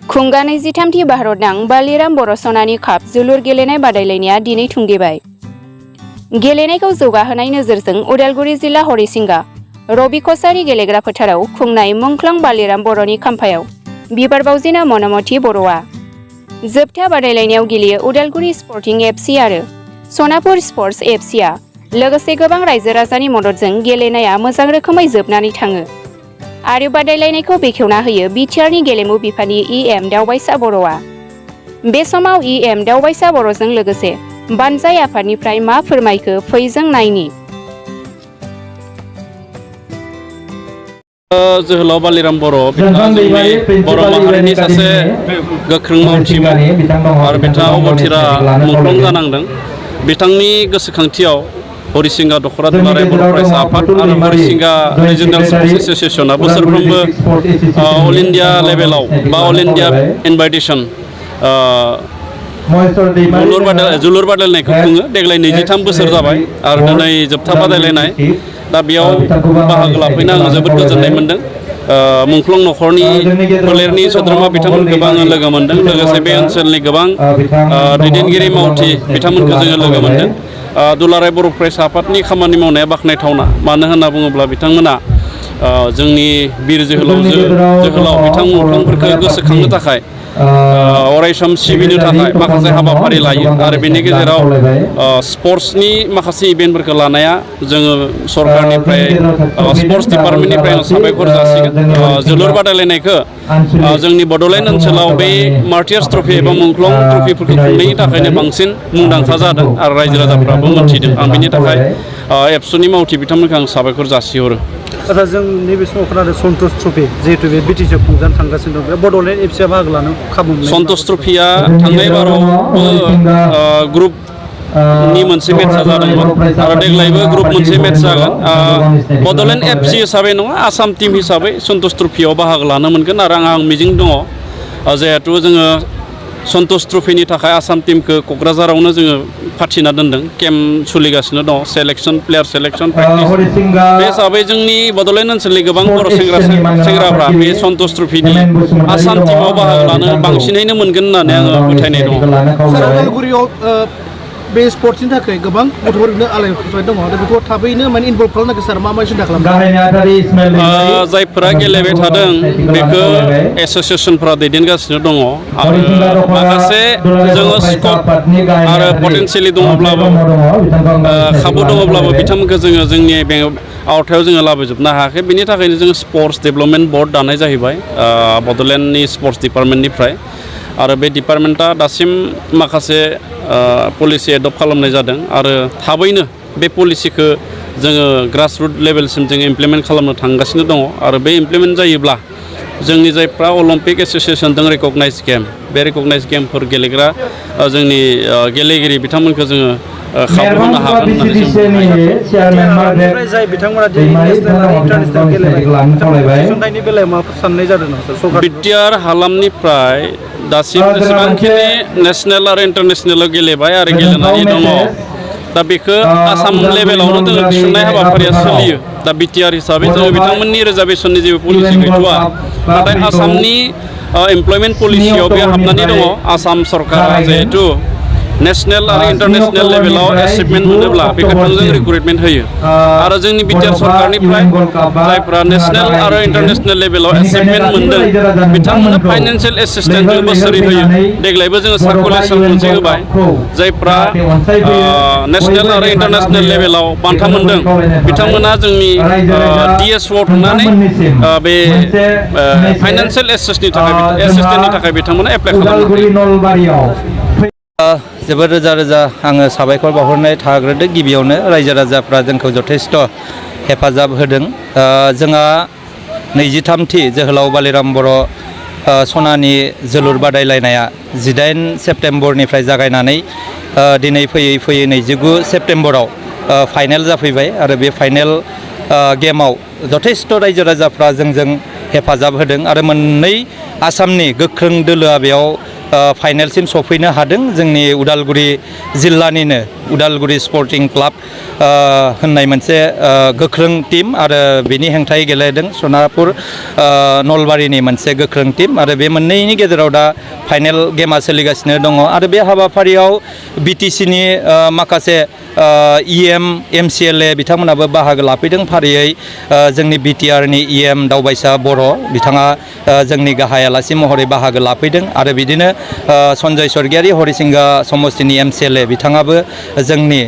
खुंगा 23थि भारतनां बालिराम बर' सनानि काप जोलुर गेलेनाय बादायलायनाया दिनै थुंगेबाय। गेलेनायखौ जौगाहोनाय नोजोरजों उदालगुरि जिल्ला हरिसिंगा रबि कछारी गेलेग्रा फोथाराव खुंनाय मुंख्लं बालिराम बर'नि खाम्फायाव बिबार बावजेना मनमती बर'आ। जोबथा बादायलायनायाव गेलेयो उदालगुरि स्पर्टिं एफसि आरो सनापुर स्पर्ट्स एफसिआ। लोगोसे गोबां रायजो राजानि मददजों गेलेनाया मोजां रोखोमै जोबनानै थाङो आरो बादायलायनायखौ बेखेवना होयो बिटिआरनि गेलेमु बिफाननि इएम दावबायसा बर'आ। बे समाव इएम दावबायसा बर'जों लोगोसे बानजाय आफादनिफ्राय मा फोरमायखो फै जों नायनि। जोहोलाव बालिराम बर' बिथाङा जोंनि बर' माहारिनि सासे गोख्रों मावथिमोन आरो बिथाङा अबथिरा मुंख्लं जानांदों। बिथांनि गोसोखांथियाव हरिसिंगा दख'रा दुलाराय बर' फरायसा आफाद आरो हरिसिंगा रिजनेल स्पर्ट्स एस'सिएशना बोसोरफ्रोमबो अल इन्डिया लेभेलाव बा अल इन्डिया इनभाइटेसन जोलुर बादायलायनायखौ खुङो। देग्लाय 23 बोसोर जाबाय आरो दिनै जोबथा बादायलायनाय। दा बेयाव बाहागो लाफैनो आङो जोबोद गोजोननाय मोन्दों। मुंख्लं नखरनि फोलेरनि सोद्रोमा बिथांमोनखौबो आङो लोगो मोन्दों। लोगोसे बे ओनसोलनि गोबां दैदेनगिरि मावथि बिथांमोनखौ जोङो लोगो मोन्दों। दुलाराय बर' फरायसा आफादनि खामानि मावनाया बाख्नायथावना। मानो होनना बुङोब्ला बिथांमोना जोंनि बिर जोहोलाव बिथां मुंख्लंफोरखौ गोसोखांनो थाखाय अरायसम सिबिनो थाखाय माखासे हाबाफारि लायो आरो बेनि गेजेराव स्पर्ट्सनि माखासे इभेन्टफोरखौ लानाया जोङो सरकारनिफ्राय स्पर्ट्स डिपार्टमेन्टनिफ्राय आं साबायखर जासिगोन। जोलुर बादायलायनायखौ जोंनि बड'लेण्ड ओनसोलाव बे मार्टियार्स ट्रफि एबा मुंख्लं ट्रफिफोरखौ खुंनायनि थाखायनो बांसिन मुंदांखा जादों आरो रायजो राजाफ्राबो मोनथिदों। आं बेनि थाखाय एबसुनि मावथि बिथांमोनखौ आं साबायखर जासिहरो। जों नैबे समाव खोनादों सन्तोष ट्रफि जिहेतु बे बिटिसिआव खुंजानो थांगासिनो दं, बे बड'लेण्ड एफसिआ बाहागो लानो खाबु मोननाय। सन्तोष ट्रफिया थांनाय बारावबो ग्रुपनि मोनसे मेट्चआ जादोंमोन आरो देग्लायबो ग्रुप मोनसे मेट्च जागोन। बड'लेण्ड एफसि हिसाबै नङा, आसाम टिम हिसाबै सन्तोष ट्रफियाव बाहागो लानो मोनगोन आरो आं मिजिं दङ। जिहेथु जोङो सन्तोष ट्रफिनि थाखाय आसाम टिमखौ क'क्राझारावनो जोङो फाथिना दोनदों। केम्प सोलिगासिनो दङ, सेलेक्सन प्लेयार सेलेक्सन प्रेक्टिस। बे हिसाबै जोंनि बड'लेण्ड ओनसोलनि गोबां बर' सेंग्राफ्रा बे सन्तोष ट्रफिनि आसाम टिमाव बाहागो लानो बांसिनैनो मोनगोन होननानै आङो फोथायनाय दङ। उदालगुरियाव बे स्पर्ट्सनि थाखाय गोबां गथ'फोरनो आलायफुबाय दङ। दा बेखौ थाबैनो माने इनभल्भ खालामनांगौ सार, मा सिन्था खालामदों? जायफोरा गेलेबाय थादों बेखौ एस'सिएसनफ्रा दैदेनगासिनो दङ आरो माखासे जोङो स्कप आरो पटेनसियेलि दङब्लाबो खाबु दङब्लाबो बिथांमोनखौ जोङो जोंनि आवथायाव जोङो लाबोजोबनो हायाखै। बेनि थाखायनो जोङो स्पर्ट्स डेभेलपमेन्ट बर्ड दानाय जाहैबाय बड'लेण्डनि स्पर्ट्स डिपार्टमेन्टनिफ्राय। आरो बे डिपार्टमेन्टआ दासिम माखासे पलिसि एडप्ट खालामनाय जादों आरो थाबैनो बे पलिसिखौ जोङो ग्रासरुट लेभेलसिम जोङो इमप्लिमेन्ट खालामनो थांगासिनो दङ। आरो बे इमप्लिमेन्ट जायोब्ला जोंनि जायफ्रा अलिम्पिक एस'सिएसनजों रेकगनाइज गेम, बे रेकगनाइज गेमफोर गेलेग्रा जोंनि गेलेगिरि बिथांमोनखौ जोङो खाबु होनो हागोन होननानै जाय बिथांमोना नेसनेल आरो इन्टारनेसनेल गेलेनायनि बेलायाव मा साननाय जादों सरकार? बिटिआर हालामनिफ्राय दासिम जेसेबांखिनि नेसनेल आरो इन्टारनेसनेलाव गेलेबाय आरो गेलेनानै दङ, दा बेखौ आसाम लेभेलावनो जोङो थिसननाय हाबाफारिया सोलियो। दा बिटिआर हिसाबै जोङो बिथांमोननि रिजार्भेसननि जेबो पलिसि गैथ'वा, नाथाय आसामनि एमप्लयमेन्ट पलिसियाव बे हाबनानै दङ। आसाम सरकारा जिहेतु नेसनेल आरो इन्टारनेसनेल लेभेलाव एचिभमेन्ट मोनोब्ला बेखौ थोंजों रिक्रुटमेन्ट होयो आरो जोंनि बिटिआर सरकारनिफ्राय जायफ्रा नेसनेल आरो इन्टारनेसनेल लेभेलाव एचिभमेन्ट मोनदों बिथांमोननो फाइनान्सियेल एसिस्टेन्सबो बोसोरै होयो। देग्लायबो जोङो सार्कुलेसन मोनसे होबाय। जायफ्रा नेसनेल आरो इन्टारनेसनेल लेभेलाव बान्था मोनदों बिथांमोना जोंनि डिएसअआव थांनानै बे फाइनान्सियेल एसिस्टेन्टनि थाखाय बिथांमोना एप्लाइ खालामनो। जोबोद रोजा रोजा आङो साबायखर बावहरनाय थाग्रोदों। गिबियावनो रायजो राजाफ्रा जोंखौ जथेस्थ' हेफाजाब होदों। जोंहा 23थि जोहोलाव बालिराम बर' सनानि जोलुर बादायलायनाया 18 सेप्तेम्बरनिफ्राय जागायनानै दिनै फैयै फैयै 29 सेप्तेम्बराव फाइनेल जाफैबाय आरो बे फाइनेल गेमाव जथेस्थ' रायजो राजाफ्रा जोंजों हेफाजाब होदों आरो मोननै आसामनि गोख्रों दोलोआ बेयाव फाइनेलसिम सफैनो हादों जोंनि उदालगुरि जिल्लानिनो उदालगुरि स्पर्टिं क्लाब होननाय मोनसे गोख्रों टीम आरो बेनि हेंथायै गेलेदों सनापुर नलबारिनि मोनसे गोख्रों टीम आरो बे मोननैनि गेजेराव दा फाइनेल गेमा सोलिगासिनो दङ आरो बे हाबाफारियाव BTCनि माखासे EM MCLA बिथांमोनाबो बाहागो लाफैदों फारियै जोंनि BTRनि EM दावबायसा बर' बिथाङा जोंनि गाहाय आलासि महरै बाहागो लाफैदों आरो बिदिनो सन्जय स्वर्गियारि हरिसिंगा समस्तिनि MCLA बिथाङाबो जोंनि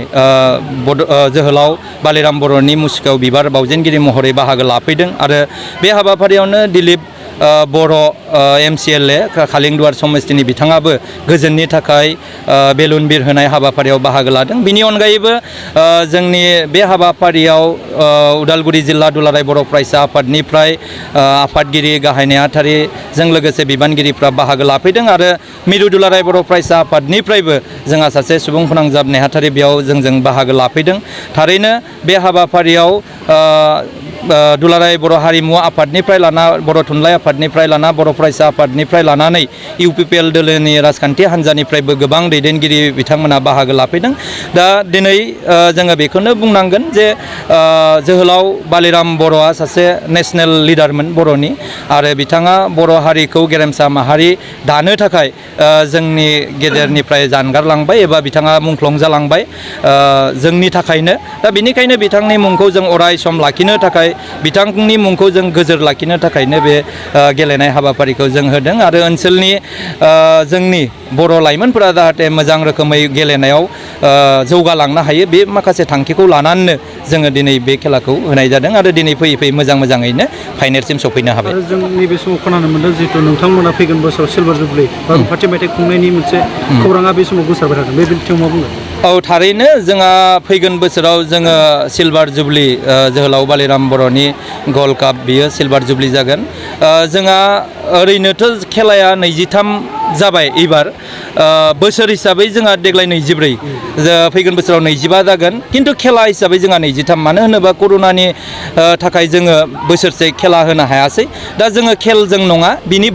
जोहोलाव बालिराम बर'नि मुसुखायाव बिबार बावजेनगिरि महरै बाहागो लाफैदों आरो बे हाबाफारियावनो दिलीप बर' MCLA खालिंदुवार समस्तिनि बिथाङाबो गोजोननि थाखाय बेलुन बिरहोनाय हाबाफारियाव बाहागो लादों बिनि अनगायैबो जोंनि बे हाबाफारियाव उदालगुरि जिल्ला दुलाराय बर' फरायसा आफादनिफ्राय आफादगिरि गाहाय नेहाथारिजों लोगोसे बिबानगिरिफ्रा बाहागो लाफैदों आरो मिरु दुलाराय बर' फरायसा आफादनिफ्रायबो जोंहा सासे सुबुं फोनांजाब नेहाथारि बेयाव जोंजों बाहागो लाफैदों थारैनो बे हाबाफारियाव दुलाराय बर' हारिमु आफादनिफ्राय लाना बर' थुनलाइ आफादनिफ्राय लाना बर' फरायसा आफादनिफ्राय लानानै UPPL दोलोनि राजखान्थि हान्जानिफ्रायबो गोबां दैदेनगिरि बिथांमोना बाहागो लाफैदों दा दिनै जोङो बेखौनो बुंनांगोन जे जोहोलाव बालिराम बर'आ सासे नेशनेल लिडारमोन बर'नि आरो बिथाङा बर' हारिखौ गेरेमसा माहारि दानो थाखाय जोंनि गेजेरनिफ्राय जानगारलांबाय एबा बिथाङा मुंख्लं जालांबाय जोंनि थाखायनो दा बेनिखायनो बिथांनि मुंखौ जों अराय सम लाखिनो थाखाय बिथांनि मुंखौ जों गोजोर लाखिनो थाखायनो बे गेलेनाय हाबाफारिखौ जों होदों आरो ओनसोलनि जोंनि बर' लाइमोनफोरा जाहाथे मोजां रोखोमै गेलेनायाव जौगालांनो हायो बे माखासे थांखिखौ लानानैनो जोङो दिनै बे खेलाखौ होनाय जादों आरो दिनै फैयै फैयै मोजाङैनो फाइनेलसिम सफैनो हाबाय जों नैबे समाव खोनानो मोनदों जिहेतु नोंथांमोना फैगोन बोसोराव सिलभार जुबलि बा रुफाथि मेथाइ खुंनायनि मोनसे खौराङा बे समाव गोसारबाय थादों बे बिथिङाव मा बुंगोन औ थारैनो जोंहा फैगोन बोसोराव जोङो सिलभार जुबलि जोहोलाव बालिराम बर'नि गल्ड काप बियो सिलभार जुबलि जागोन जोंहा ओरैनोथ' खेलाया 23 जाबाय एबार बोसोर हिसाबै जोंहा देग्लाय 24 फैगोन बोसोराव 25 जागोन खिन्थु खेला हिसाबै जोंहा 23 मानो होनोबा कर'नानि थाखाय जोङो बोसोरसे खेला होनो हायासै दा जोङो खेलजों नङा बिनि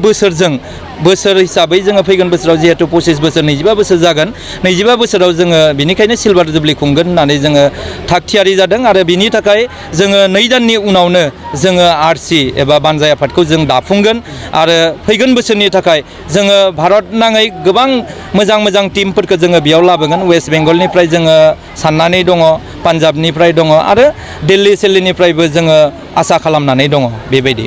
बोसोर हिसाबै जोङो फैगोन बोसोराव जिहेतु 25 बोसोर 25 बोसोर जागोन 25 बोसोराव जोङो बिनिखायनो सिलभार जुबलि खुंगोन होननानै जोङो थाग थियारि जादों आरो बिनि थाखाय जोङो 2 दाननि उनावनो जोङो RC एबा बानजाय आफादखौ जों दाफुंगोन आरो फैगोन बोसोरनि थाखाय जोङो भारत नाङै गोबां मोजां टीमफोरखौ जोङो बेयाव लाबोगोन वेस्ट बेंगलनिफ्राय जोङो साननानै दङ पान्जाबनिफ्राय दङ आरो दिल्ली सेल्लीनिफ्रायबो जोङो आसा खालामनानै दङ बेबायदि